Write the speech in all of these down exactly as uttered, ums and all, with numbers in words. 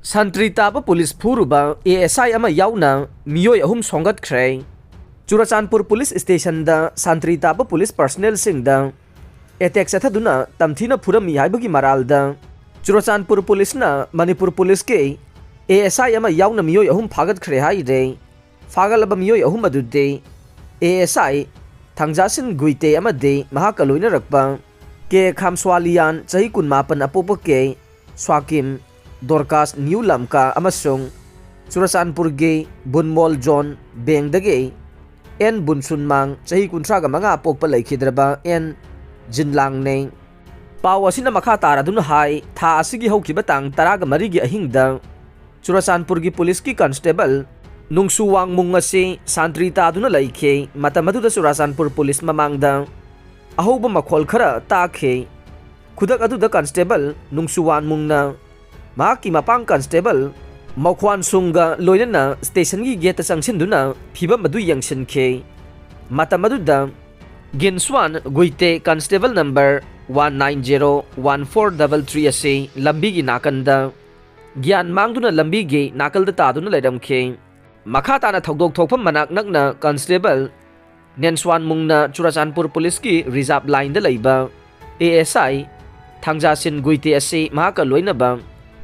ꯁꯟꯇ꯭ꯔꯤ ꯇꯥꯕ police ꯐꯨꯔꯨꯕ A S ꯑꯥꯏ ꯑꯃ ꯌꯥꯎꯅ ꯃꯤꯑꯣꯏ ꯑꯍꯨꯝ ꯁꯣꯛꯍꯟꯈ꯭ꯔꯦ꯫ ꯆꯨꯔꯆꯥꯟꯄꯨꯔ ꯄꯨꯂꯤꯁ ꯁ꯭ꯇꯦꯁꯟꯗ ꯁꯟꯇ꯭ꯔꯤ ꯇꯥꯕ ꯄꯨꯂꯤꯁ ꯄꯔꯁꯅꯦꯜꯁꯤꯡꯗ ꯑꯦꯇꯦꯛ ꯆꯠꯊꯗꯨꯅ ꯇꯝꯊꯤꯅ ꯐꯨꯔꯝꯃꯤ ꯍꯥꯏꯕꯒꯤ ꯃꯔꯥꯜꯗ ꯆꯨꯔꯆꯥꯟꯄꯨꯔ ꯄꯨꯂꯤꯁꯅ ꯃꯅꯤꯄꯨꯔ ꯄꯨꯂꯤꯁꯀꯤ ꯑꯦ ꯑꯦꯁ ꯑꯥꯏ ꯑꯃ ꯌꯥꯎꯅ ꯃꯤꯑꯣꯏ ꯑꯍꯨꯝ ꯐꯥꯒꯠꯈ꯭ꯔꯦ ꯍꯥꯏꯔꯦ꯫ ꯐꯥꯒꯠꯂꯕ ꯃꯤꯑꯣꯏ ꯑꯍꯨꯝ ꯑꯗꯨꯗꯤ ꯑꯦ ꯑꯦꯁ ꯑꯥꯏ ꯊꯥꯡꯖꯥꯁꯤꯟ ꯒꯨꯏꯇꯦ ꯑꯃꯗꯤ ꯃꯍꯥꯛꯀ ꯂꯣꯏꯅꯔꯛꯄ ꯀꯦ ꯈꯥꯝꯁ꯭ꯋꯥꯂꯤꯌꯥꯟ, ꯆꯍꯤ ꯀꯨꯟꯃꯥꯄꯟ, ꯑꯄꯣꯛꯄ ꯀꯦ ꯁ꯭ꯋꯥꯀꯤꯝ, ꯗꯣꯔꯀꯥꯁ ꯅ꯭ꯌꯨ ꯂꯝꯀꯥ ꯑꯃꯁꯨꯡ ꯆꯨꯔꯆꯥꯟꯄꯨꯔꯒꯤ ꯕꯨꯟꯃꯣꯜ ꯖꯣꯟ ꯕꯦꯡꯗꯒꯤ ꯑꯦꯟ ꯕꯨꯟꯁꯨꯟꯃꯥꯡ, ꯆꯍꯤ ꯀꯨꯟꯊ꯭ꯔꯥꯒ ꯃꯉꯥ, ꯑꯄꯣꯛꯄ ꯂꯩꯈꯤꯗ꯭ꯔꯕ ꯑꯦꯟ ꯖꯤꯟꯂꯥꯡꯅꯦ꯫ ꯄꯥꯎ ꯑꯁꯤꯅ ꯃꯈꯥ ꯇꯥꯔꯗꯨꯅ ꯍꯥꯏ, ꯊꯥ ꯑꯁꯤꯒꯤ ꯍꯧꯈꯤꯕ ꯇꯥꯡ ꯇꯔꯥꯒ ꯃꯔꯤꯒꯤ ꯑꯍꯤꯡꯗ ꯆꯨꯔꯆꯥꯟꯄꯨꯔꯒꯤ ꯄꯨꯂꯤꯁꯀꯤ ꯀꯟꯁꯇꯦꯕꯜ ꯅꯨꯡꯁꯨ ꯋꯥꯡꯃꯨꯡ ꯑꯁꯤ ꯁꯟꯇ꯭ꯔꯤ ꯇꯥꯗꯨꯅ ꯂꯩꯈꯤ꯫ ꯃꯇꯝ ꯑꯗꯨꯗ ꯆꯨꯔꯆꯥꯟꯄꯨꯔ ꯄꯨꯂꯤꯁ ꯃꯃꯥꯡꯗ ꯑꯍꯧꯕ ꯃꯈꯣꯜ ꯈꯔ ꯇꯥꯈꯤ꯫ ꯈꯨꯗꯛ ꯑꯗꯨꯗ ꯀꯟꯁꯇꯦꯕꯜ ꯅꯨꯡꯁꯨ ꯋꯥꯡꯃꯨꯡꯅ ꯃꯍꯥꯛꯀꯤ ꯃꯄꯥꯡ ꯀꯟꯁꯇꯦꯕꯜ ꯃꯧꯈ꯭ꯋꯥꯟꯁꯨꯡꯒ ꯂꯣꯏꯅꯅ ꯁ꯭ꯇꯦꯁꯟꯒꯤ ꯒꯦꯠꯇ ꯆꯪꯁꯤꯟꯗꯨꯅ ꯐꯤꯚꯝ ꯑꯗꯨ ꯌꯦꯡꯁꯤꯟꯈꯤ꯫ ꯃꯇꯝ ꯑꯗꯨꯗ Ginswan Guite, constable number one nine zero one four double three ꯑꯁꯤ ꯂꯝꯕꯤꯒꯤ ꯅꯥꯀꯟꯗ ꯒ꯭ꯌꯥꯟ ꯃꯥꯡꯗꯨꯅ ꯂꯝꯕꯤꯒꯤ ꯅꯥꯀꯜꯗ ꯇꯥꯗꯨꯅ ꯂꯩꯔꯝꯈꯤ꯫ ꯃꯈꯥ ꯇꯥꯅ ꯊꯧꯗꯣꯛ ꯊꯣꯛꯐꯝ ꯃꯅꯥꯛ ꯅꯛꯅ ꯀꯟꯁꯇꯦꯕꯜ ꯅꯦꯟꯁ꯭ꯋꯥꯟ ꯃꯨꯡꯅ ꯆꯨꯔꯆꯥꯟꯄꯨꯔ ꯄꯨꯂꯤꯁꯀꯤ ꯔꯤꯖꯥꯔꯚ ꯂꯥꯏꯟꯗ ꯂꯩꯕ ꯑꯦ ꯑꯦꯁ ꯑꯥꯏ ꯊꯥꯡꯖꯥꯁꯤꯟ ꯒꯨꯏꯇꯦ ꯑꯁꯤ ꯃꯍꯥꯛꯀ ꯂꯣꯏꯅꯕ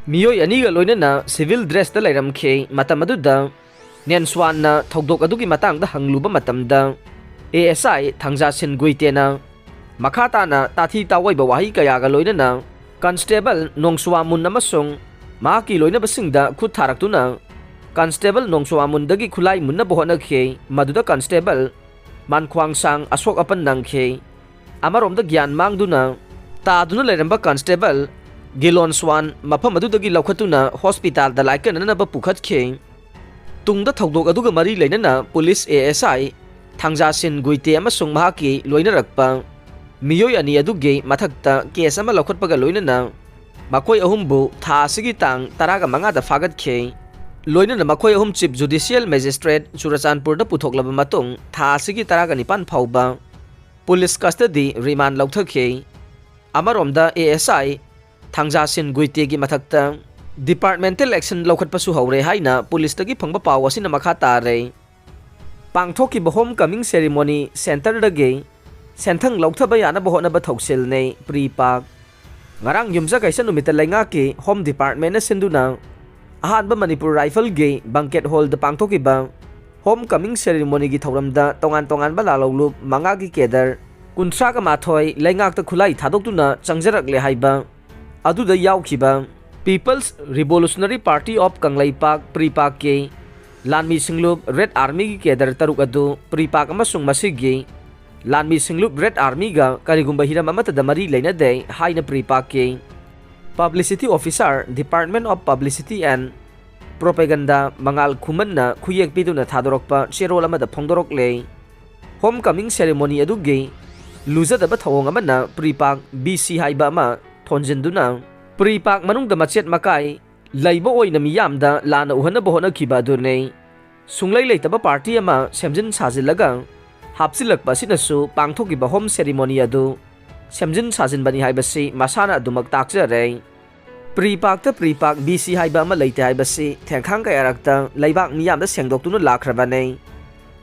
ꯃꯤꯑꯣꯏ ꯑꯅꯤꯒ ꯂꯣꯏꯅꯅ ꯁꯤꯚꯤꯜ ꯗ꯭ꯔꯦꯁꯇ ꯂꯩꯔꯝꯈꯤ꯫ ꯃꯇꯝ ꯑꯗꯨꯗ ꯅꯦꯟꯁ꯭ꯋꯥꯟꯅ ꯊꯧꯗꯣꯛ ꯑꯗꯨꯒꯤ ꯃꯇꯥꯡꯗ ꯍꯪꯂꯨꯕ ꯃꯇꯝꯗ, ꯑꯦ ꯑꯦꯁ ꯑꯥꯏ ꯊꯥꯡꯖꯥꯁꯤꯟ ꯒꯨꯏꯇꯦꯅ ꯃꯈꯥ ꯇꯥꯅ ꯇꯥꯊꯤ ꯇꯥꯑꯣꯏꯕ ꯋꯥꯍꯩ ꯀꯌꯥꯒ ꯂꯣꯏꯅꯅ ꯀꯟꯁꯇꯦꯕꯜ ꯅꯣꯡꯁꯨꯋꯥꯃꯨꯟ ꯑꯃꯁꯨꯡ ꯃꯍꯥꯛꯀꯤ ꯂꯣꯏꯅꯕꯁꯤꯡꯗ ꯈꯨꯠ ꯊꯥꯔꯛꯇꯨꯅ ꯀꯟꯁꯇꯦꯕꯜ ꯅꯣꯡꯁꯨꯋꯥꯃꯨꯟꯗꯒꯤ ꯈꯨꯠꯂꯥꯏ ꯃꯨꯟꯅꯕ ꯍꯣꯠꯅꯈꯤ꯫ ꯃꯗꯨꯗ ꯀꯟꯁꯇꯦꯕꯜ ꯃꯥꯟꯈ꯭ꯋꯥꯡꯁꯥꯡ ꯑꯁꯣꯛ ꯑꯄꯟ ꯅꯪꯈꯤ꯫ ꯑꯃꯔꯣꯝꯗ ꯒ꯭ꯌꯥꯟ ꯃꯥꯡꯗꯨꯅ ꯇꯥꯗꯨꯅ ꯂꯩꯔꯝꯕ ꯀꯟꯁꯇꯦꯕꯜ ꯒꯤꯂꯣꯟ ꯁ꯭ꯋꯥꯟ ꯃꯐꯝ ꯑꯗꯨꯗꯒꯤ ꯂꯧꯈꯠꯇꯨꯅ ꯍꯣꯁꯄꯤꯇꯥꯜꯗ ꯂꯥꯏꯀꯠꯅꯅꯕ ꯄꯨꯈꯠꯈꯤ꯫ ꯇꯨꯡꯗ ꯊꯧꯗꯣꯛ ꯑꯗꯨꯒ ꯃꯔꯤ ꯂꯩꯅꯅ ꯄꯨꯂꯤꯁ ꯑꯦ ꯑꯦꯁ ꯑꯥꯏ ꯊꯥꯡꯖꯥꯁꯤꯟ ꯒꯨꯏꯇꯦ ꯑꯃꯁꯨꯡ ꯃꯍꯥꯛꯀꯤ ꯂꯣꯏꯅꯔꯛꯄ ꯃꯤꯑꯣꯏ ꯑꯅꯤ ꯑꯗꯨꯒꯤ ꯃꯊꯛꯇ ꯀꯦꯁ ꯑꯃ ꯂꯧꯈꯠꯄꯒ ꯂꯣꯏꯅꯅ ꯃꯈꯣꯏ ꯑꯍꯨꯝꯕꯨ ꯊꯥ ꯑꯁꯤꯒꯤ ꯇꯥꯡ ꯇꯔꯥꯒ ꯃꯉꯥꯗ ꯐꯥꯒꯠꯈꯤ꯫ ꯂꯣꯏꯅꯅ ꯃꯈꯣꯏ ꯑꯍꯨꯝ ꯆꯤꯐ ꯖꯨꯗꯤꯁꯤꯌꯦꯜ ꯃꯦꯖꯤꯁꯇ꯭ꯔꯦꯠ ꯆꯨꯔꯆꯥꯟꯄꯨꯔꯗ ꯄꯨꯊꯣꯛꯂꯕ ꯃꯇꯨꯡ ꯊꯥ ꯑꯁꯤꯒꯤ ꯇꯔꯥꯒ ꯅꯤꯄꯥꯟ ꯐꯥꯎꯕ ꯄꯨꯂꯤꯁ ꯀꯁꯇꯗꯤ ꯔꯤꯃꯥꯟ ꯂꯧꯊꯈꯤ꯫ ꯑꯃꯔꯣꯝꯗ ꯑꯦ ꯑꯦꯁ ꯑꯥꯏ ꯊꯥꯡꯖꯥꯁꯤꯟ ꯒꯨꯏꯇꯦꯒꯤ ꯃꯊꯛꯇ Departmental action ꯂꯧꯈꯠꯄꯁꯨ ꯍꯧꯔꯦ ꯍꯥꯏꯅ ꯄꯨꯂꯤꯁꯇꯒꯤ ꯐꯪꯕ ꯄꯥꯎ ꯑꯁꯤꯅ ꯃꯈꯥ ꯇꯥꯔꯦ꯫ ꯄꯥꯡꯊꯣꯛꯈꯤꯕ ꯍꯣꯝ ꯀꯃꯤꯡ ꯁꯦꯔꯤꯃꯣꯅꯤ ꯁꯦꯟꯇꯔꯗꯒꯤ ꯁꯦꯟꯊꯪ ꯂꯧꯊꯕ ꯌꯥꯅꯕ ꯍꯣꯠꯅꯕ ꯊꯧꯁꯤꯜꯅꯤ ꯄ꯭ꯔꯤ ꯄꯥꯛ꯫ ꯉꯔꯥꯡ ꯌꯨꯝꯖꯀꯩꯁ ꯅꯨꯃꯤꯠꯇ ꯂꯩꯉꯥꯛꯀꯤ ꯍꯣꯝ ꯗꯤꯄꯥꯔꯠꯃꯦꯟꯅ ꯁꯤꯟꯗꯨꯅ ꯑꯍꯥꯟꯕ ꯃꯅꯤꯄꯨꯔ ꯔꯥꯏꯐꯜꯒꯤ ꯕꯪꯀꯦꯠ ꯍꯣꯜꯗ ꯄꯥꯡꯊꯣꯛꯈꯤꯕ ꯍꯣꯝ ꯀꯃꯤꯡ ꯁꯦꯔꯤꯃꯣꯅꯤꯒꯤ ꯊꯧꯔꯝꯗ ꯇꯣꯉꯥꯟ ꯇꯣꯉꯥꯟꯕ ꯂꯥꯂꯧꯂꯨꯞ ꯃꯉꯥꯒꯤ ꯀꯦꯗꯔ ꯀꯨꯟꯊ꯭ꯔꯥꯒ ꯃꯥꯊꯣꯏ ꯂꯩꯉꯥꯛꯇ ꯈꯨꯠꯂꯥꯏ ꯊꯥꯗꯣꯛꯇꯨꯅ ꯆꯪꯖꯔꯛꯂꯦ ꯍꯥꯏꯕ ꯑꯗꯨꯗ ꯌꯥꯎꯈꯤꯕ People's Revolutionary Party of Kangleipak ꯄ꯭ꯔꯤꯄꯥꯛꯀꯤ ꯂꯥꯟꯃꯤ ꯁꯤꯡꯂꯨꯞ ꯔꯦꯗ ꯑꯥꯔꯃꯤꯒꯤ ꯀꯦꯗꯔ ꯇꯔꯨꯛ ꯑꯗꯨ ꯄ꯭ꯔꯤꯄꯥꯛ ꯑꯃꯁꯨꯡ ꯃꯁꯤꯒꯤ ꯂꯥꯟꯃꯤ ꯁꯤꯡꯂꯨꯞ ꯔꯦꯗ ꯑꯥꯔꯃꯤꯒ ꯀꯔꯤꯒꯨꯝꯕ ꯍꯤꯔꯝ ꯑꯃꯠꯇꯗ ꯃꯔꯤ ꯂꯩꯅꯗꯦ ꯍꯥꯏꯅ ꯄ꯭ꯔꯤꯄꯥꯛꯀꯤ Publicity Officer, Department of Publicity and Propaganda ꯃꯉꯥꯜ ꯈꯨꯃꯟꯅ ꯈꯨꯌꯦꯛ ꯄꯤꯗꯨꯅ ꯊꯥꯗꯣꯔꯛꯄ ꯆꯦꯔꯣꯜ ꯑꯃꯗ ꯐꯣꯡꯗꯣꯔꯛꯂꯦ꯫ ꯍꯣꯝ ꯀꯃꯤꯡ ꯁꯦꯔꯦꯃꯣꯅꯤ ꯑꯗꯨꯒꯤ ꯂꯨꯖꯗꯕ ꯊꯧꯑꯣꯡ ꯑꯃꯅ ꯄ꯭ꯔꯤꯄꯥꯛ ꯕꯤ ꯁꯤ ꯍꯥꯏꯕ ꯑꯃ ꯊꯣꯟꯖꯤꯟꯗꯨꯅ ꯄ꯭ꯔꯤꯄꯥꯛ ꯃꯅꯨꯡꯗ ꯃꯆꯦꯠ ꯃꯀꯥꯏ ꯂꯩꯕ ꯑꯣꯏꯅ ꯃꯤꯌꯥꯝꯗ ꯂꯥꯟꯅ ꯎꯍꯟꯅꯕ ꯍꯣꯠꯅꯈꯤꯕ ꯑꯗꯨꯅꯤ꯫ ꯁꯨꯡꯂꯩ ꯂꯩꯇꯕ ꯄꯥꯔꯇꯤ ꯑꯃ ꯁꯦꯝꯖꯤꯟ ꯁꯥꯖꯤꯜꯂꯒ ꯍꯥꯞꯆꯤꯜꯂꯛꯄ ꯑꯁꯤꯅꯁꯨ ꯄꯥꯡꯊꯣꯛꯈꯤꯕ ꯍꯣꯝ ꯁꯦꯔꯤꯃꯣꯅꯤ ꯑꯗꯨ ꯁꯦꯝꯖꯤꯟ ꯁꯥꯖꯤꯟꯕꯅꯤ ꯍꯥꯏꯕꯁꯤ ꯃꯁꯥꯅ ꯑꯗꯨꯃꯛ ꯇꯥꯛꯆꯔꯦ꯫ ꯄ꯭ꯔꯤꯄꯥꯛꯇ ꯄ꯭ꯔꯤꯄꯥꯛ ꯕꯤ ꯁꯤ ꯍꯥꯏꯕ ꯑꯃ ꯂꯩꯇꯦ ꯍꯥꯏꯕꯁꯤ ꯊꯦꯡꯈꯥꯡ ꯀꯌꯥꯔꯛꯇ ꯂꯩꯕꯥꯛ ꯃꯤꯌꯥꯝꯗ ꯁꯦꯡꯗꯣꯛꯇꯨꯅ ꯂꯥꯛꯈ꯭ꯔꯕꯅꯤ꯫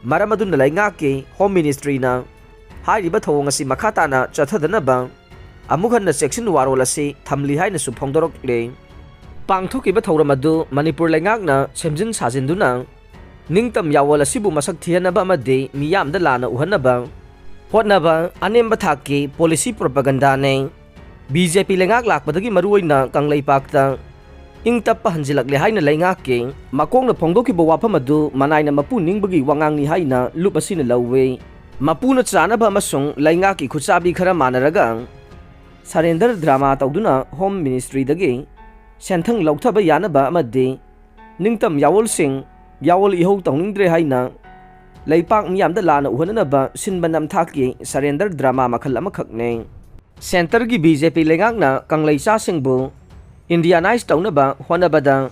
ꯃꯔꯝ ꯑꯗꯨꯅ ꯂꯩꯉꯥꯛꯀꯤ ꯍꯣꯝ ꯃꯤꯅꯤꯁꯇ꯭ꯔꯤꯅ ꯍꯥꯏꯔꯤꯕ ꯊꯧꯑꯣꯡ ꯑꯁꯤ ꯃꯈꯥ ꯇꯥꯅ ꯆꯠꯊꯗꯅꯕ ꯑꯃꯨꯛ ꯍꯟꯅ ꯆꯦꯛꯁꯤꯟ ꯋꯥꯔꯣꯜ ꯑꯁꯤ ꯊꯝꯂꯤ ꯍꯥꯏꯅꯁꯨ ꯐꯣꯡꯗꯣꯔꯛꯂꯤ꯫ ꯄꯥꯡꯊꯣꯛꯈꯤꯕ ꯊꯧꯔꯝ ꯑꯗꯨ ꯃꯅꯤꯄꯨꯔ ꯂꯩꯉꯥꯛꯅ ꯁꯦꯝꯖꯤꯟ ꯁꯥꯖꯤꯟꯗꯨꯅ ꯅꯤꯡꯇꯝ ꯌꯥꯋꯣꯜ ꯑꯁꯤꯕꯨ ꯃꯁꯛ ꯊꯤꯍꯟꯅꯕ ꯑꯃꯗꯤ ꯃꯤꯌꯥꯝꯗ ꯂꯥꯟꯅ ꯎꯍꯟꯅꯕ ꯍꯣꯠꯅꯕ ꯑꯅꯦꯝꯕ ꯊꯥꯛꯀꯤ ꯄꯣꯂꯤꯁꯤ ꯄ꯭ꯔꯣꯄꯥꯒꯟꯗꯥꯅꯤ꯫ ꯕꯤ ꯖꯦ ꯄꯤ ꯂꯩꯉꯥꯛ ꯂꯥꯛꯄꯗꯒꯤ ꯃꯔꯨꯑꯣꯏꯅ ꯀꯪꯂꯩꯄꯥꯛꯇ ꯏꯪ ꯇꯞꯄ ꯍꯟꯖꯤꯜꯂꯛꯂꯦ ꯍꯥꯏꯅ ꯂꯩꯉꯥꯛꯀꯤ ꯃꯀꯣꯛꯅ ꯐꯣꯡꯗꯣꯛꯈꯤꯕ ꯋꯥꯐꯝ ꯑꯗꯨ ꯃꯅꯥꯏꯅ ꯃꯄꯨ ꯅꯤꯡꯕꯒꯤ ꯋꯥꯉꯥꯡꯅꯤ ꯍꯥꯏꯅ ꯂꯨꯞ ꯑꯁꯤꯅ ꯂꯧꯏ꯫ ꯃꯄꯨꯅ ꯆꯥꯅꯕ ꯑꯃꯁꯨꯡ ꯂꯩꯉꯥꯛꯀꯤ ꯈꯨꯠꯆꯥꯕꯤ ꯈꯔ ꯃꯥꯟꯅꯔꯒ ꯁꯔꯦꯟꯗꯔ ꯗ꯭ꯔꯃꯥ ꯇꯧꯗꯨꯅ ꯍꯣꯝ ꯃꯤꯅꯤꯁꯇ꯭ꯔꯤꯗꯒꯤ ꯁꯦꯟꯊꯪ ꯂꯧꯊꯕ ꯌꯥꯅꯕ ꯑꯃꯗꯤ ꯅꯤꯡꯇꯝ ꯌꯥꯋꯣꯜꯁꯤꯡ ꯌꯥꯋꯣꯜ ꯏꯍꯧ ꯇꯧꯅꯤꯡꯗ꯭ꯔꯦ ꯍꯥꯏꯅ ꯂꯩꯄꯥꯛ ꯃꯤꯌꯥꯝꯗ ꯂꯥꯟꯅ ꯎꯍꯟꯅꯅꯕ ꯁꯤꯟꯕ ꯅꯝꯊꯥꯛꯀꯤ ꯁꯔꯦꯟꯗꯔ ꯗ꯭ꯔꯃꯥ ꯃꯈꯜ ꯑꯃꯈꯛꯅꯤ꯫ ꯁꯦꯟꯇꯔꯒꯤ ꯕꯤ ꯖꯦ ꯄꯤ ꯂꯩꯉꯥꯛꯅ ꯀꯪꯂꯩꯆꯥꯁꯤꯡꯕꯨ ꯏꯟꯗꯤꯌꯥꯅꯥꯏꯖ ꯇꯧꯅꯕ ꯍꯣꯠꯅꯕꯗ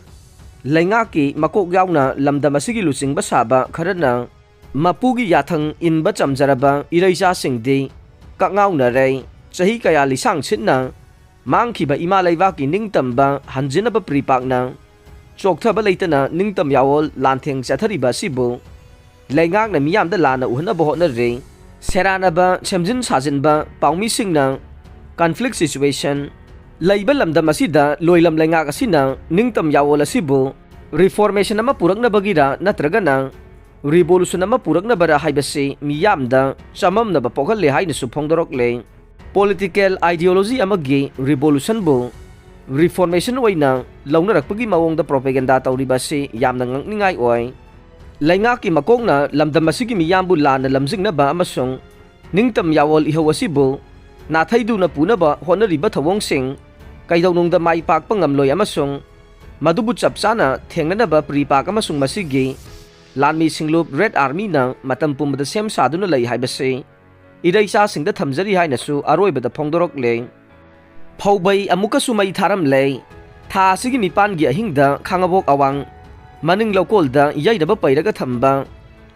ꯂꯩꯉꯥꯛꯀꯤ ꯃꯀꯣꯛ ꯌꯥꯎꯅ ꯂꯝꯗꯝ ꯑꯁꯤꯒꯤ ꯂꯨꯆꯤꯡꯕ ꯁꯥꯕ ꯈꯔꯅ ꯃꯄꯨꯒꯤ ꯌꯥꯊꯪ ꯏꯟꯕ ꯆꯝꯖꯔꯕ ꯏꯔꯩꯆꯥꯁꯤꯡꯗꯤ ꯀꯛꯉꯥꯎꯅꯔꯦ꯫ ꯆꯍꯤ ꯀꯌꯥ ꯂꯤꯁꯥꯡ ꯁꯤꯠꯅ ꯃꯥꯡꯈꯤꯕ ꯏꯃꯥ ꯂꯩꯕꯥꯛꯀꯤ ꯅꯤꯡꯇꯝꯕ ꯍꯟꯖꯤꯟꯅꯕ ꯄ꯭ꯔꯤꯄꯥꯛꯅ ꯆꯣꯛꯊꯕ ꯂꯩꯇꯅ ꯅꯤꯡꯇꯝ ꯌꯥꯋꯣꯜ ꯂꯥꯟꯊꯦꯡ ꯆꯠꯊꯔꯤꯕ ꯑꯁꯤꯕꯨ ꯂꯩꯉꯥꯛꯅ ꯃꯤꯌꯥꯝꯗ ꯂꯥꯟꯅ ꯎꯍꯟꯅꯕ ꯍꯣꯠꯅꯔꯤ꯫ ꯁꯦꯔꯥꯟꯅꯕ ꯁꯦꯝꯖꯤꯟ ꯁꯥꯖꯤꯟꯕ ꯄꯥꯎꯃꯤꯁꯤꯡꯅ conflict situation ꯂꯩꯕ ꯂꯝꯗꯝ ꯑꯁꯤꯗ ꯂꯣꯏꯂꯝ ꯂꯩꯉꯥꯛ ꯑꯁꯤꯅ ꯅꯤꯡꯇꯝ ꯌꯥꯋꯣꯜ ꯑꯁꯤꯕꯨ reformation ꯑꯃ ꯄꯨꯔꯛꯅꯕꯒꯤꯔ ꯅꯠꯇ꯭ꯔꯒꯅ revolution ꯑꯃ ꯄꯨꯔꯛꯅꯕꯔ ꯍꯥꯏꯕꯁꯤ ꯃꯤꯌꯥꯝꯗ ꯆꯃꯝꯅꯕ ꯄꯣꯛꯍꯜꯂꯦ ꯍꯥꯏꯅꯁꯨ ꯐꯣꯡꯗꯣꯔꯛꯂꯦ꯫ Political ideology ꯑꯃꯒꯤ revolutionꯕꯨ reformation ꯑꯣꯏꯅ ꯂꯧꯅꯔꯛꯄꯒꯤ ꯃꯑꯣꯡꯗ propaganda ꯇꯧꯔꯤꯕ ꯑꯁꯤ ꯌꯥꯝꯅ ꯉꯛꯅꯤꯡꯉꯥꯏ ꯑꯣꯏ꯫ ꯂꯩꯉꯥꯛꯀꯤ ꯃꯀꯣꯛꯅ ꯂꯝꯗꯝ ꯑꯁꯤꯒꯤ ꯃꯤꯌꯥꯝꯕꯨ ꯂꯥꯟꯅ ꯂꯝꯖꯤꯡꯅꯕ ꯑꯃꯁꯨꯡ ꯅꯤꯡꯇꯝ ꯌꯥꯋꯣꯜ ꯏꯍꯧ ꯑꯁꯤꯕꯨ ꯅꯥꯊꯩꯗꯨꯅ ꯄꯨꯅꯕ ꯍꯣꯠꯅꯔꯤꯕ ꯊꯧꯑꯣꯡꯁꯤꯡ ꯀꯩꯗꯧꯅꯨꯡꯗ ꯃꯥꯏ ꯄꯥꯛꯄ ꯉꯝꯂꯣꯏ ꯑꯃꯁꯨꯡ ꯃꯗꯨꯕꯨ ꯆꯞ ꯆꯥꯅ ꯊꯦꯡꯅꯅꯕ ꯄ꯭ꯔꯤꯄꯥꯛ ꯑꯃꯁꯨꯡ ꯃꯁꯤꯒꯤ ꯂꯥꯟꯃꯤ ꯁꯤꯡꯂꯨꯞ Red Armyꯅ ꯃꯇꯝ ꯄꯨꯝꯕꯗ ꯁꯦꯝ ꯁꯥꯗꯨꯅ ꯂꯩ ꯍꯥꯏꯕꯁꯤ ꯏꯔꯩꯆꯥꯁꯤꯡꯗ ꯊꯝꯖꯔꯤ ꯍꯥꯏꯅꯁꯨ ꯑꯔꯣꯏꯕꯗ ꯐꯣꯡꯗꯣꯔꯛꯂꯦ꯫ ꯐꯧꯕꯩ ꯑꯃꯨꯛꯀꯁꯨ ꯃꯩ ꯊꯥꯔꯝꯂꯦ꯫ ꯊꯥ ꯑꯁꯤꯒꯤ ꯅꯤꯄꯥꯟꯒꯤ ꯑꯍꯤꯡꯗ ꯈꯥꯉꯕꯣꯛ ꯑꯋꯥꯡ ꯃꯅꯤꯡ ꯂꯧꯀꯣꯜꯗ ꯌꯩꯅꯕ ꯄꯩꯔꯒ ꯊꯝꯕ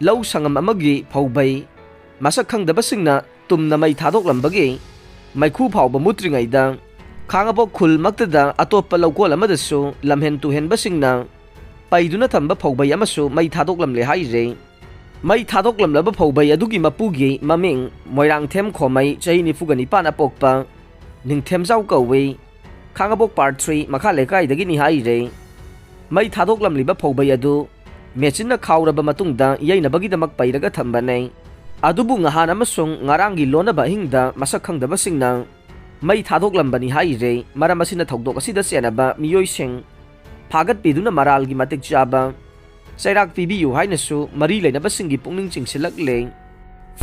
ꯂꯧ ꯁꯪꯉꯝ ꯑꯃꯒꯤ ꯐꯧꯕꯩ ꯃꯁꯛ ꯈꯪꯗꯕꯁꯤꯡꯅ ꯇꯨꯝꯅ ꯃꯩ ꯊꯥꯗꯣꯛꯂꯝꯕꯒꯤ ꯃꯩꯈꯨ ꯐꯥꯎꯕ ꯃꯨꯠꯇ꯭ꯔꯤꯉꯩꯗ ꯈꯥꯉꯕꯣꯛ ꯈꯨꯜꯃꯛꯇꯗ ꯑꯇꯣꯞꯄ ꯂꯧꯀꯣꯜ ꯑꯃꯗꯁꯨ ꯂꯝꯍꯦꯟ ꯇꯨꯍꯦꯟꯕꯁꯤꯡꯅ ꯄꯩꯗꯨꯅ ꯊꯝꯕ ꯐꯧꯕꯩ ꯑꯃꯁꯨ ꯃꯩ ꯊꯥꯗꯣꯛꯂꯝꯂꯦ ꯍꯥꯏꯔꯤ꯫ ꯃꯩ ꯊꯥꯗꯣꯛꯂꯝꯂꯕ ꯐꯧꯕꯩ ꯑꯗꯨꯒꯤ ꯃꯄꯨꯒꯤ ꯃꯃꯤꯡ ꯃꯣꯏꯔꯥꯡꯊꯦꯝ ꯈꯣꯃꯩ, ꯆꯍꯤ ꯅꯤꯐꯨꯒ ꯅꯤꯄꯥꯟ ꯑꯄꯣꯛꯄ ꯅꯤꯡꯊꯦꯝꯖꯥꯎ ꯀꯧꯏ꯫ ꯈꯥꯉꯕꯣꯛ Part three ꯃꯈꯥ ꯂꯩꯀꯥꯏꯗꯒꯤꯅꯤ ꯍꯥꯏꯔꯦ꯫ ꯃꯩ ꯊꯥꯗꯣꯛꯂꯝꯂꯤꯕ ꯐꯧꯕꯩ ꯑꯗꯨ ꯃꯦꯆꯤꯟꯅ ꯈꯥꯎꯔꯕ ꯃꯇꯨꯡꯗ ꯌꯩꯅꯕꯒꯤꯗꯃꯛ ꯄꯩꯔꯒ ꯊꯝꯕꯅꯦ꯫ ꯑꯗꯨꯕꯨ ꯉꯍꯥꯟ ꯑꯃꯁꯨꯡ ꯉꯔꯥꯡꯒꯤ ꯂꯣꯟꯅꯕ ꯑꯍꯤꯡꯗ ꯃꯁꯛ ꯈꯪꯗꯕꯁꯤꯡꯅ ꯃꯩ ꯊꯥꯗꯣꯛꯂꯝꯕꯅꯤ ꯍꯥꯏꯔꯦ꯫ ꯃꯔꯝ ꯑꯁꯤꯅ ꯊꯧꯗꯣꯛ ꯑꯁꯤꯗ ꯆꯦꯟꯅꯕ ꯃꯤꯑꯣꯏꯁꯤꯡ ꯐꯥꯒꯠꯄꯤꯗꯨꯅ ꯃꯔꯥꯜꯒꯤ ꯃꯇꯤꯛ ꯆꯥꯕ ꯆꯩꯔꯥꯛ ꯄꯤꯕꯤꯌꯨ ꯍꯥꯏꯅꯁꯨ ꯃꯔꯤ ꯂꯩꯅꯕꯁꯤꯡꯒꯤ ꯄꯨꯛꯅꯤꯡ ꯆꯤꯡꯁꯤꯜꯂꯛꯂꯦ꯫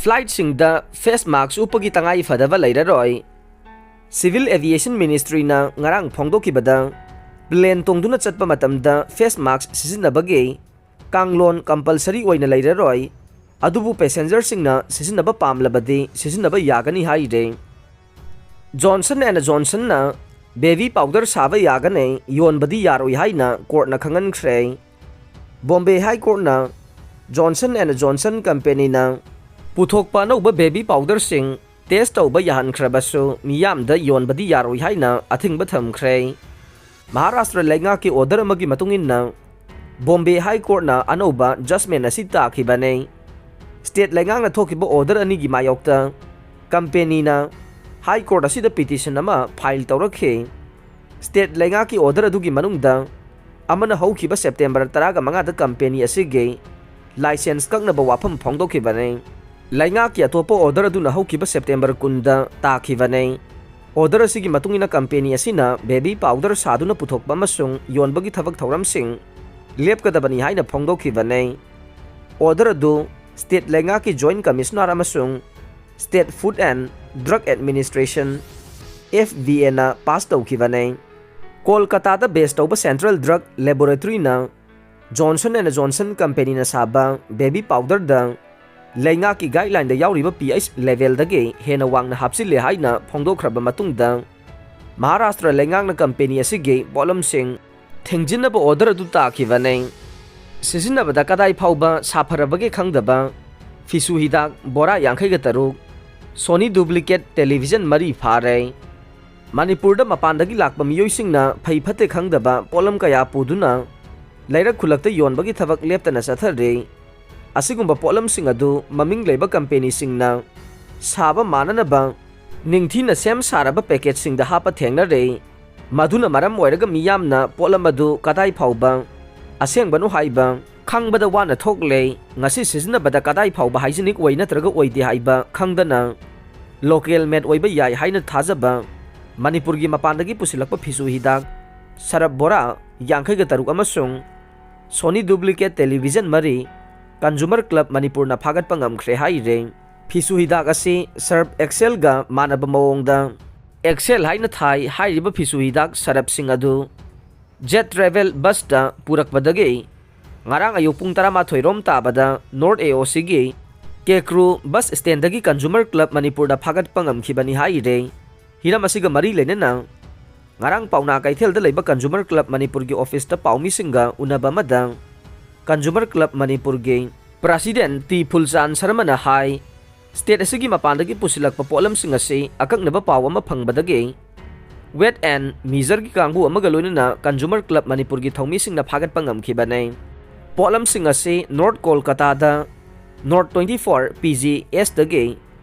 Flightꯁꯤꯡꯗ face mask ꯎꯞꯄꯒꯤ ꯇꯉꯥꯏ ꯐꯗꯕ ꯂꯩꯔꯔꯣꯏ꯫ Civil Aviation Ministryꯅ ꯉꯔꯥꯡ ꯐꯣꯡꯗꯣꯛꯈꯤꯕꯗ, plane ꯇꯣꯡꯗꯨꯅ ꯆꯠꯄ ꯃꯇꯝꯗ face mask ꯁꯤꯖꯤꯟꯅꯕꯒꯤ ꯀꯥꯡꯂꯣꯟ compulsory ꯑꯣꯏꯅ ꯂꯩꯔꯔꯣꯏ, ꯑꯗꯨꯕꯨ passengerꯁꯤꯡꯅ ꯁꯤꯖꯤꯟꯅꯕ ꯄꯥꯝꯂꯕꯗꯤ ꯁꯤꯖꯤꯟꯅꯕ ꯌꯥꯒꯅꯤ ꯍꯥꯏꯔꯦ꯫ Johnson and Johnsonꯅ baby powder ꯁꯥꯕ ꯌꯥꯒꯅꯤ, ꯌꯣꯟꯕꯗꯤ ꯌꯥꯔꯣꯏ ꯍꯥꯏꯅ courtꯅ ꯈꯪꯍꯟꯈ꯭ꯔꯦ꯫ Bombay High Courtꯅ Johnson and Johnson companyꯅ ꯄꯨꯊꯣꯛꯄ ꯑꯅꯧꯕ baby powderꯁꯤꯡ Test ꯇꯧꯕ ꯌꯥꯍꯟꯈ꯭ꯔꯕꯁꯨ ꯃꯤꯌꯥꯝꯗ ꯌꯣꯟꯕꯗꯤ ꯌꯥꯔꯣꯏ ꯍꯥꯏꯅ ꯑꯊꯤꯡꯕ ꯊꯝꯈ꯭ꯔꯦ꯫ ꯃꯍꯥꯔꯥꯁꯇ꯭ꯔ ꯂꯩꯉꯥꯛꯀꯤ order ꯑꯃꯒꯤ ꯃꯇꯨꯡ ꯏꯟꯅ ꯕꯣꯝꯕꯦ High Courtꯅ ꯑꯅꯧꯕ judgment ꯑꯁꯤ ꯇꯥꯈꯤꯕꯅꯤ꯫ State ꯂꯩꯉꯥꯛꯅ ꯊꯣꯛꯈꯤꯕ order ꯑꯅꯤꯒꯤ ꯃꯥꯌꯣꯛꯇ companyꯅ High Court ꯑꯁꯤꯗ petition ꯑꯃ file ꯇꯧꯔꯛꯈꯤ꯫ State ꯂꯩꯉꯥꯛꯀꯤ order ꯑꯗꯨꯒꯤ ꯃꯅꯨꯡꯗ ꯑꯃꯅ ꯍꯧꯈꯤꯕ September ꯇꯔꯥꯒ ꯃꯉꯥꯗ company ꯑꯁꯤꯒꯤ license ꯀꯛꯅꯕ ꯋꯥꯐꯝ ꯐꯣꯡꯗꯣꯛꯈꯤꯕꯅꯤ꯫ ꯂꯩꯉꯥꯛꯀꯤ ꯑꯇꯣꯞꯄ order ꯑꯗꯨꯅ ꯍꯧꯈꯤꯕ September ꯀꯨꯟꯗ ꯇꯥꯈꯤꯕꯅꯤ꯫ Order ꯑꯁꯤꯒꯤ ꯃꯇꯨꯡ ꯏꯟꯅ company ꯑꯁꯤꯅ baby powder ꯁꯥꯗꯨꯅ ꯄꯨꯊꯣꯛꯄ ꯑꯃꯁꯨꯡ ꯌꯣꯟꯕꯒꯤ ꯊꯕꯛ ꯊꯧꯔꯝꯁꯤꯡ ꯂꯦꯞꯀꯗꯕꯅꯤ ꯍꯥꯏꯅ ꯐꯣꯡꯗꯣꯛꯈꯤꯕꯅꯤ꯫ Order ꯑꯗꯨ state ꯂꯩꯉꯥꯛꯀꯤ Joint Commissioner ꯑꯃꯁꯨꯡ State Food and Drug Administration, F D Aꯅ pass ꯇꯧꯈꯤꯕꯅꯤ꯫ ꯀꯣꯜꯀꯇꯥꯗ base ꯇꯧꯕ Central Drug Laboratoryꯅ Johnson and Johnson companyꯅ ꯁꯥꯕ baby powderꯗ ꯂꯩꯉꯥꯛꯀꯤ guidelineꯗ ꯌꯥꯎꯔꯤꯕ pH levelꯗꯒꯤ ꯍꯦꯟꯅ ꯋꯥꯡꯅ ꯍꯥꯞꯆꯤꯜꯂꯦ ꯍꯥꯏꯅ ꯐꯣꯡꯗꯣꯛꯈ꯭ꯔꯕ ꯃꯇꯨꯡꯗ, ꯃꯍꯥꯔꯥꯁꯇ꯭ꯔ ꯂꯩꯉꯥꯛꯅ company ꯑꯁꯤꯒꯤ ꯄꯣꯠꯂꯝꯁꯤꯡ ꯊꯤꯡꯖꯤꯟꯅꯕ order ꯑꯗꯨ ꯇꯥꯈꯤꯕꯅꯤ꯫ ꯁꯤꯖꯤꯟꯅꯕꯗ ꯀꯗꯥꯏ ꯐꯥꯎꯕ ꯁꯥꯐꯔꯕꯒꯦ ꯈꯪꯗꯕ ꯐꯤꯁꯨ ꯍꯤꯗꯥꯛ ꯕꯣꯔꯥ ꯌꯥꯡꯈꯩꯒ ꯇꯔꯨꯛ, Sony duplicate television ꯃꯔꯤ ꯐꯥꯔꯦ꯫ ꯃꯅꯤꯄꯨꯔꯗ ꯃꯄꯥꯟꯗꯒꯤ ꯂꯥꯛꯄ ꯃꯤꯑꯣꯏꯁꯤꯡꯅ ꯐꯩ ꯐꯠꯇꯦ ꯈꯪꯗꯕ ꯄꯣꯠꯂꯝ ꯀꯌꯥ ꯄꯨꯗꯨꯅ ꯂꯩꯔꯛ ꯈꯨꯜꯂꯛꯇ ꯌꯣꯟꯕꯒꯤ ꯊꯕꯛ ꯂꯦꯞꯇꯅ ꯆꯠꯊꯔꯤ꯫ ꯑꯁꯤꯒꯨꯝꯕ ꯄꯣꯠꯂꯝꯁꯤꯡ ꯑꯗꯨ ꯃꯃꯤꯡ ꯂꯩꯕ companyꯁꯤꯡꯅ ꯁꯥꯕ ꯃꯥꯟꯅꯅꯕ ꯅꯤꯡꯊꯤꯅ ꯁꯦꯝ ꯁꯥꯔꯕ packageꯁꯤꯡꯗ ꯍꯥꯞꯄ ꯊꯦꯡꯅꯔꯦ꯫ ꯃꯗꯨꯅ ꯃꯔꯝ ꯑꯣꯏꯔꯒ ꯃꯤꯌꯥꯝꯅ ꯄꯣꯠꯂꯝ ꯑꯗꯨ ꯀꯗꯥꯏ ꯐꯥꯎꯕ ꯑꯁꯦꯡꯕꯅꯣ ꯍꯥꯏꯕ ꯈꯪꯕꯗ ꯋꯥꯅ ꯊꯣꯛꯂꯦ꯫ ꯉꯁꯤ ꯁꯤꯖꯤꯟꯅꯕꯗ ꯀꯗꯥꯏ ꯐꯥꯎꯕ hygienic ꯑꯣꯏ ꯅꯠꯇ꯭ꯔꯒ ꯑꯣꯏꯗꯦ ꯍꯥꯏꯕ ꯈꯪꯗꯅ local made ꯑꯣꯏꯕ ꯌꯥꯏ ꯍꯥꯏꯅ ꯊꯥꯖꯕ ꯃꯅꯤꯄꯨꯔꯒꯤ ꯃꯄꯥꯟꯗꯒꯤ ꯄꯨꯁꯤꯜꯂꯛꯄ ꯐꯤꯁꯨ ꯍꯤꯗꯥꯛ ꯁꯔꯞ ꯕꯣꯔꯥ ꯌꯥꯡꯈꯩꯒ ꯇꯔꯨꯛ ꯑꯃꯁꯨꯡ Sony duplicate television ꯃꯔꯤ Consumer Club ꯃꯅꯤꯄꯨꯔꯅ ꯐꯥꯒꯠꯄ ꯉꯝꯈ꯭ꯔꯦ ꯍꯥꯏꯔꯦ꯫ ꯐꯤꯁꯨ ꯍꯤꯗꯥꯛ ꯑꯁꯤ Surf Excelꯒ ꯃꯥꯟꯅꯕ ꯃꯑꯣꯡꯗ Excel ꯍꯥꯏꯅ ꯊꯥꯏ꯫ ꯍꯥꯏꯔꯤꯕ ꯐꯤꯁꯨ ꯍꯤꯗꯥꯛ ꯁꯔꯞꯁꯤꯡ ꯑꯗꯨ Jet Travel busꯇ ꯄꯨꯔꯛꯄꯗꯒꯤ ꯉꯔꯥꯡ ꯑꯌꯨꯛ ꯄꯨꯡ ꯇꯔꯥꯃꯥꯊꯣꯏ ꯔꯣꯝ ꯇꯥꯕꯗ North AOCꯒꯤ ꯀꯦꯀ꯭ꯔꯨ bus standꯗꯒꯤ Consumer Club ꯃꯅꯤꯄꯨꯔꯗ ꯐꯥꯒꯠꯄ ꯉꯝꯈꯤꯕꯅꯤ ꯍꯥꯏꯔꯦ꯫ ꯍꯤꯔꯝ ꯑꯁꯤꯒ ꯃꯔꯤ ꯂꯩꯅꯅ ꯉꯔꯥꯡ ꯄꯥꯎꯅꯥ ꯀꯩꯊꯦꯜꯗ ꯂꯩꯕ Consumer Club ꯃꯅꯤꯄꯨꯔꯒꯤ officeꯇ ꯄꯥꯎꯃꯤꯁꯤꯡꯒ ꯎꯅꯕ ꯑꯃꯗ Consumer Club ꯃꯅꯤꯄꯨꯔꯒꯤ President ꯇꯤ ꯐꯨꯜꯆꯥꯟ ꯁꯔꯃꯅ ꯍꯥꯏ, State ꯑꯁꯤꯒꯤ ꯃꯄꯥꯟꯗꯒꯤ ꯄꯨꯁꯤꯜꯂꯛꯄ ꯄꯣꯠꯂꯝꯁꯤꯡ ꯑꯁꯤ ꯑꯀꯛꯅꯕ ꯄꯥꯎ ꯑꯃ ꯐꯪꯕꯗꯒꯤ Weights and Measuresꯀꯤ ꯀꯥꯡꯕꯨ ꯑꯃꯒ ꯂꯣꯏꯅꯅ Consumer Club ꯃꯅꯤꯄꯨꯔꯒꯤ ꯊꯧꯃꯤꯁꯤꯡꯅ ꯐꯥꯒꯠꯄ ꯉꯝꯈꯤꯕꯅꯤ꯫ ꯄꯣꯠꯂꯝꯁꯤꯡ ꯑꯁꯤ North ꯀꯣꯜꯀꯇꯥꯗ North twenty four P G Sꯗꯒꯤ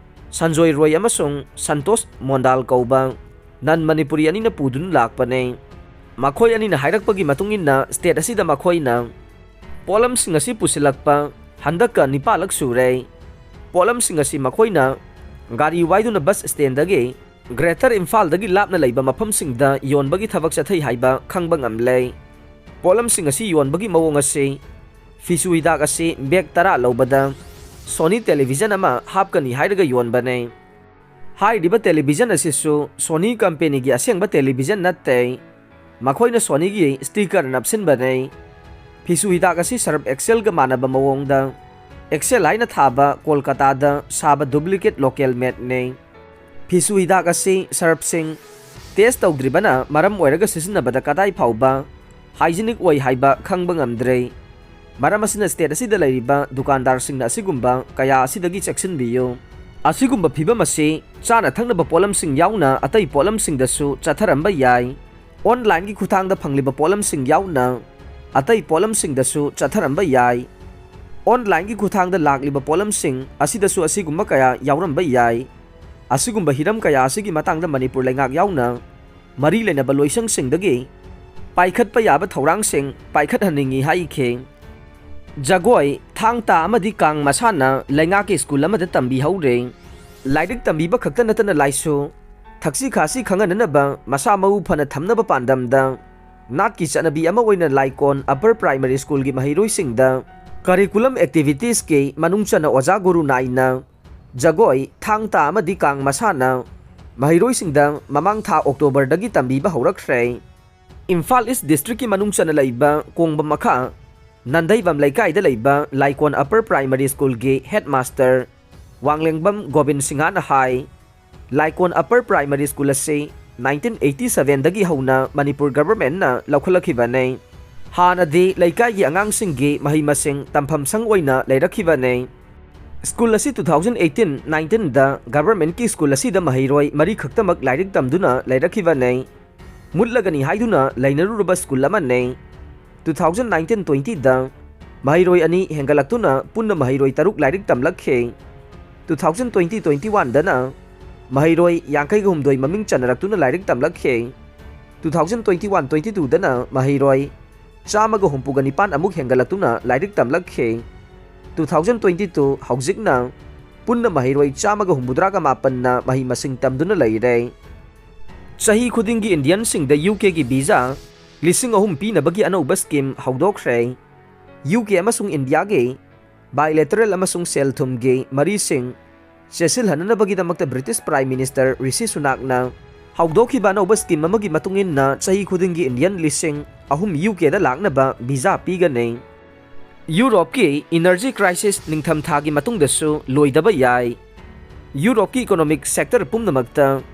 Sanjoy ꯔꯣꯏ ꯑꯃꯁꯨꯡ ꯁꯟꯇꯣꯁ ꯃꯣꯟꯗꯥꯜ ꯀꯧꯕ non Manipuri ꯑꯅꯤꯅ ꯄꯨꯗꯨꯅ ꯂꯥꯛꯄꯅꯤ꯫ ꯃꯈꯣꯏ ꯑꯅꯤꯅ ꯍꯥꯏꯔꯛꯄꯒꯤ ꯃꯇꯨꯡ ꯏꯟꯅ, state ꯑꯁꯤꯗ ꯃꯈꯣꯏꯅ ꯄꯣꯠꯂꯝꯁꯤꯡ ꯑꯁꯤ ꯄꯨꯁꯤꯜꯂꯛꯄ ꯍꯟꯗꯛꯀ ꯅꯤꯄꯥꯜꯂꯛ ꯁꯨꯔꯦ꯫ ꯄꯣꯠꯂꯝꯁꯤꯡ ꯑꯁꯤ ꯃꯈꯣꯏꯅ ꯒꯥꯔꯤ ꯋꯥꯏꯗꯨꯅ bus standꯗꯒꯤ Greater ꯏꯝꯐꯥꯜꯗꯒꯤ ꯂꯥꯞꯅ ꯂꯩꯕ ꯃꯐꯝꯁꯤꯡꯗ ꯌꯣꯟꯕꯒꯤ ꯊꯕꯛ ꯆꯠꯊꯩ ꯍꯥꯏꯕ ꯈꯪꯕ ꯉꯝꯂꯦ꯫ ꯄꯣꯠꯂꯝꯁꯤꯡ ꯑꯁꯤ ꯌꯣꯟꯕꯒꯤ ꯃꯑꯣꯡ ꯑꯁꯤ, ꯐꯤꯁꯨ ꯍꯤꯗꯥꯛ ꯑꯁꯤ bag ꯇꯔꯥ ꯂꯧꯕꯗ Sony television ꯑꯃ ꯍꯥꯞꯀꯅꯤ ꯍꯥꯏꯔꯒ ꯌꯣꯟꯕꯅꯦ꯫ ꯍꯥꯏꯔꯤꯕ television ꯑꯁꯤꯁꯨ Sony companyꯒꯤ ꯑꯁꯦꯡꯕ television ꯅꯠꯇꯦ꯫ ꯃꯈꯣꯏꯅ Sonyꯒꯤ sticker ꯅꯞꯁꯤꯟꯕꯅꯦ꯫ ꯐꯤꯁꯨ ꯍꯤꯗꯥꯛ ꯑꯁꯤ Surf Excelꯒ ꯃꯥꯟꯅꯕ ꯃꯑꯣꯡꯗ Excel ꯍꯥꯏꯅ ꯊꯥꯕ ꯀꯣꯜꯀꯇꯥꯗ ꯁꯥꯕ duplicate local madeꯅꯦ꯫ ꯐꯤꯁꯨ ꯍꯤꯗꯥꯛ ꯑꯁꯤ surfꯁꯤꯡ test ꯇꯧꯗ꯭ꯔꯤꯕꯅ ꯃꯔꯝ ꯑꯣꯏꯔꯒ ꯁꯤꯖꯤꯟꯅꯕꯗ ꯀꯗꯥꯏ ꯐꯥꯎꯕ hygienic ꯑꯣꯏ ꯍꯥꯏꯕ ꯈꯪꯕ ꯉꯝꯗ꯭ꯔꯦ꯫ ꯃꯔꯝ ꯑꯁꯤꯅ state ꯑꯁꯤꯗ ꯂꯩꯔꯤꯕ ꯗꯨꯀꯥꯟꯗꯥꯔꯁꯤꯡꯅ ꯑꯁꯤꯒꯨꯝꯕ ꯀꯌꯥ ꯑꯁꯤꯗꯒꯤ ꯆꯦꯛꯁꯤꯟꯕꯤꯌꯨ꯫ ꯑꯁꯤꯒꯨꯝꯕ ꯐꯤꯕꯝ ꯑꯁꯤ ꯆꯥꯅ ꯊꯛꯅꯕ ꯄꯣꯠꯂꯝꯁꯤꯡ ꯌꯥꯎꯅ ꯑꯇꯩ ꯄꯣꯠꯂꯝꯁꯤꯡꯗꯁꯨ ꯆꯠꯊꯔꯝꯕ ꯌꯥꯏ꯫ Onlineꯒꯤ ꯈꯨꯠꯊꯥꯡꯗ ꯐꯪꯂꯤꯕ ꯄꯣꯠꯂꯝꯁꯤꯡ ꯌꯥꯎꯅ ꯑꯇꯩ ꯄꯣꯠꯂꯝꯁꯤꯡꯗꯁꯨ ꯆꯠꯊꯔꯝꯕ ꯌꯥꯏ꯫ Onlineꯒꯤ ꯈꯨꯠꯊꯥꯡꯗ ꯂꯥꯛꯂꯤꯕ ꯄꯣꯠꯂꯝꯁꯤꯡ ꯑꯁꯤꯗꯁꯨ ꯑꯁꯤꯒꯨꯝꯕ ꯀꯌꯥ ꯌꯥꯎꯔꯝꯕ ꯌꯥꯏ꯫ ꯑꯁꯤꯒꯨꯝꯕ ꯍꯤꯔꯝ ꯀꯌꯥ ꯑꯁꯤꯒꯤ ꯃꯇꯥꯡꯗ ꯃꯅꯤꯄꯨꯔ ꯂꯩꯉꯥꯛ ꯌꯥꯎꯅ ꯃꯔꯤ ꯂꯩꯅꯕ ꯂꯣꯏꯁꯪꯁꯤꯡꯗꯒꯤ ꯄꯥꯏꯈꯠꯄ ꯌꯥꯕ ꯊꯧꯔꯥꯡꯁꯤꯡ ꯄꯥꯏꯈꯠꯍꯟꯅꯤꯡꯏ ꯍꯥꯏꯈꯤ꯫ ꯖꯒꯣꯏ, ꯊꯥꯡ ꯇꯥ ꯑꯃꯗꯤ ꯀꯥꯡ ꯃꯁꯥꯟꯅ ꯂꯩꯉꯥꯛꯀꯤ ꯁ꯭ꯀꯨꯜ ꯑꯃꯗ ꯇꯝꯕꯤꯍꯧꯔꯦ꯫ ꯂꯥꯏꯔꯤꯛ ꯇꯝꯕꯤꯕ ꯈꯛꯇ ꯅꯠꯇꯅ ꯂꯥꯏꯁꯨ, ꯊꯛꯁꯤ ꯈꯥꯁꯤ ꯈꯪꯍꯟꯅꯅꯕ ꯃꯁꯥ ꯃꯎ ꯐꯅ ꯊꯝꯅꯕ ꯄꯥꯟꯗꯝꯗ ꯅꯥꯠꯀꯤ ꯆꯠꯅꯕꯤ ꯑꯃ ꯑꯣꯏꯅ ꯂꯥꯏꯀꯣꯟ Upper Primary Schoolꯒꯤ ꯃꯍꯩꯔꯣꯏꯁꯤꯡꯗ curriculum activitiesꯀꯤ ꯃꯅꯨꯡ ꯆꯟꯅ ꯑꯣꯖꯥ ꯒꯨꯔꯨ ꯅꯥꯏꯅ ꯖꯒꯣꯏ, ꯊꯥꯡ ꯇꯥ ꯑꯃꯗꯤ ꯀꯥꯡ ꯃꯁꯥꯟꯅ ꯃꯍꯩꯔꯣꯏꯁꯤꯡꯗ ꯃꯃꯥꯡ ꯊꯥ Octoberꯗꯒꯤ ꯇꯝꯕꯤꯕ ꯍꯧꯔꯛꯈ꯭ꯔꯦ꯫ ꯏꯝꯐꯥꯜ East Districtꯀꯤ ꯃꯅꯨꯡ ꯆꯟꯅ ꯂꯩꯕ ꯀꯣꯡꯕ ꯃꯈꯥ ꯅꯟꯗꯩꯕꯝ ꯂꯩꯀꯥꯏꯗ ꯂꯩꯕ ꯂꯥꯏꯀꯣꯟ Upper Primary Schoolꯒꯤ headmaster ꯋꯥꯡꯂꯦꯡꯕꯝ ꯒꯣꯕꯤꯟ ꯁꯤꯡꯍꯅ ꯍꯥꯏ, ꯂꯥꯏꯀꯣꯟ Upper Primary School ꯑꯁꯤ nineteen eighty sevenꯗꯒꯤ ꯍꯧꯅ ꯃꯅꯤꯄꯨꯔ governmentꯅ ꯂꯧꯈꯠꯂꯛꯈꯤꯕꯅꯤ꯫ ꯍꯥꯟꯅꯗꯤ ꯂꯩꯀꯥꯏꯒꯤ ꯑꯉꯥꯡꯁꯤꯡꯒꯤ ꯃꯍꯩ ꯃꯁꯤꯡ ꯇꯝꯐꯝ ꯁꯪ ꯑꯣꯏꯅ ꯂꯩꯔꯛꯈꯤꯕꯅꯤ꯫ ꯁ꯭ꯀꯨꯜ ꯑꯁꯤ two thousand eighteen nineteen ꯗ ꯒꯚꯔꯟꯃꯦꯟꯠꯀꯤ ꯁ꯭ꯀꯨꯜ ꯑꯁꯤꯗ ꯃꯍꯩꯔꯣꯏ ꯃꯔꯤ ꯈꯛꯇꯃꯛ ꯂꯥꯏꯔꯤꯛ ꯇꯝꯗꯨꯅ ꯂꯩꯔꯛꯈꯤꯕꯅꯤ꯫ ꯃꯨꯠꯂꯒꯅꯤ ꯍꯥꯏꯗꯨꯅ ꯂꯩꯅꯔꯨꯔꯕ ꯁ꯭ꯀꯨꯜ ꯑꯃꯅꯤ꯫ Two thousand nineteen twenty ꯗ ꯃꯍꯩꯔꯣꯏ ꯑꯅꯤ ꯍꯦꯟꯒꯠꯂꯛꯇꯨꯅ ꯄꯨꯟꯅ ꯃꯍꯩꯔꯣꯏ ꯇꯔꯨꯛ ꯂꯥꯏꯔꯤꯛ ꯇꯝꯂꯛꯈꯤ꯫ Two thousand twenty twenty one ꯗꯅ ꯃꯍꯩꯔꯣꯏ ꯌꯥꯡꯈꯩꯒ ꯍꯨꯝꯗꯣꯏ ꯃꯃꯤꯡ ꯆꯟꯅꯔꯛꯇꯨꯅ ꯂꯥꯏꯔꯤꯛ ꯇꯝꯂꯛꯈꯤ꯫ Two thousand twenty one twenty two ꯗꯅ ꯃꯍꯩꯔꯣꯏ ꯆꯥꯝꯃꯒ ꯍꯨꯝꯐꯨꯒ ꯅꯤꯄꯥꯟ ꯑꯃꯨꯛ ꯍꯦꯟꯒꯠꯂꯛꯇꯨꯅ ꯂꯥꯏꯔꯤꯛ ꯇꯝꯂꯛꯈꯤ꯫ Two thousand twenty two ꯍꯧꯖꯤꯛꯅ ꯄꯨꯟꯅ ꯃꯍꯩꯔꯣꯏ ꯆꯥꯝꯃꯒ ꯍꯨꯝꯐꯨꯇꯔꯥꯒ ꯃꯥꯄꯟꯅ ꯃꯍꯩ ꯃꯁꯤꯡ ꯇꯝꯗꯨꯅ ꯂꯩꯔꯦ꯫ ꯆꯍꯤ ꯈꯨꯗꯤꯡꯒꯤ ꯏꯟꯗꯤꯌꯟꯁꯤꯡꯗ ꯌꯨ ꯀꯦꯒꯤ ꯚꯤꯖꯥ ꯂꯤꯁꯤꯡ ꯑꯍꯨꯝ ꯄꯤꯅꯕꯒꯤ ꯑꯅꯧꯕ ꯁ꯭ꯀꯤꯝ ꯍꯧꯗꯣꯛꯈ꯭ꯔꯦ꯫ ꯌꯨ ꯀꯦ ꯑꯃꯁꯨꯡ ꯏꯟꯗꯤꯌꯥꯒꯤ ꯕꯥꯏꯂꯦꯇꯔꯦꯜ ꯑꯃꯁꯨꯡ ꯁꯦꯜ ꯊꯨꯝꯒꯤ ꯃꯔꯤꯁꯤꯡ ꯆꯦꯠꯁꯤꯜꯍꯟꯅꯅꯕꯒꯤꯗꯃꯛꯇ ꯕ꯭ꯔꯤꯇꯤꯁ ꯄ꯭ꯔꯥꯏꯝ ꯃꯤꯅꯤꯁꯇꯔ ꯔꯤꯁꯤ ꯁꯨꯅꯥꯛꯅ ꯍꯧꯗꯣꯛꯈꯤꯕ ꯑꯅꯧꯕ ꯁ꯭ꯀꯤꯝ ꯑꯃꯒꯤ ꯃꯇꯨꯡ ꯏꯟꯅ ꯆꯍꯤ ꯈꯨꯗꯤꯡꯒꯤ ꯏꯟꯗꯤꯌꯟ ꯂꯤꯁꯤꯡ ꯑꯍꯨꯝ ꯌꯨ ꯀꯦꯗ ꯂꯥꯛꯅꯕ ꯚꯤꯖꯥ ꯄꯤꯒꯅꯤ꯫ ꯌꯨꯔꯣꯞꯀꯤ ꯏꯅꯔꯖꯤ ꯀ꯭ꯔꯥꯏꯁꯤꯁ ꯅꯤꯡꯊꯝꯊꯥꯒꯤ ꯃꯇꯨꯡꯗꯁꯨ ꯂꯣꯏꯗꯕ ꯌꯥꯏ꯫ ꯌꯨꯔꯣꯞꯀꯤ ꯏꯀꯣꯅꯣꯃꯤꯛ ꯁꯦꯛꯇꯔ ꯄꯨꯝꯅꯃꯛꯇ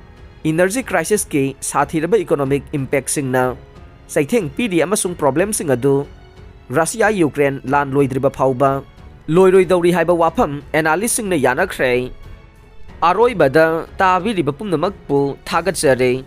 ꯏꯅꯔꯖꯤ ꯀ꯭ꯔꯥꯏꯁꯤꯁꯀꯤ ꯁꯥꯊꯤꯔꯕ ꯏꯀꯣꯅꯣꯃꯤꯛ ꯏꯝꯄꯦꯛꯁꯤꯡꯅ ꯆꯩꯊꯦꯡ ꯄꯤꯔꯤ ꯑꯃꯁꯨꯡ ꯄ꯭ꯔꯣꯕ꯭ꯂꯦꯝꯁꯤꯡ ꯑꯗꯨ ꯔꯁꯤꯌꯥ ꯌꯨꯀ꯭ꯔꯦꯟ ꯂꯥꯟ ꯂꯣꯏꯗ꯭ꯔꯤꯕ ꯐꯥꯎꯕ ꯂꯣꯏꯔꯣꯏꯗꯧꯔꯤ ꯍꯥꯏꯕ ꯋꯥꯐꯝ ꯑꯦꯅꯥꯂꯤꯁꯁꯤꯡꯅ ꯌꯥꯅꯈ꯭ꯔꯦ꯫ ꯑꯔꯣꯏꯕꯗ ꯇꯥꯕꯤꯔꯤꯕ ꯄꯨꯝꯅꯃꯛꯄꯨ ꯊꯥꯒꯠꯆꯔꯤ꯫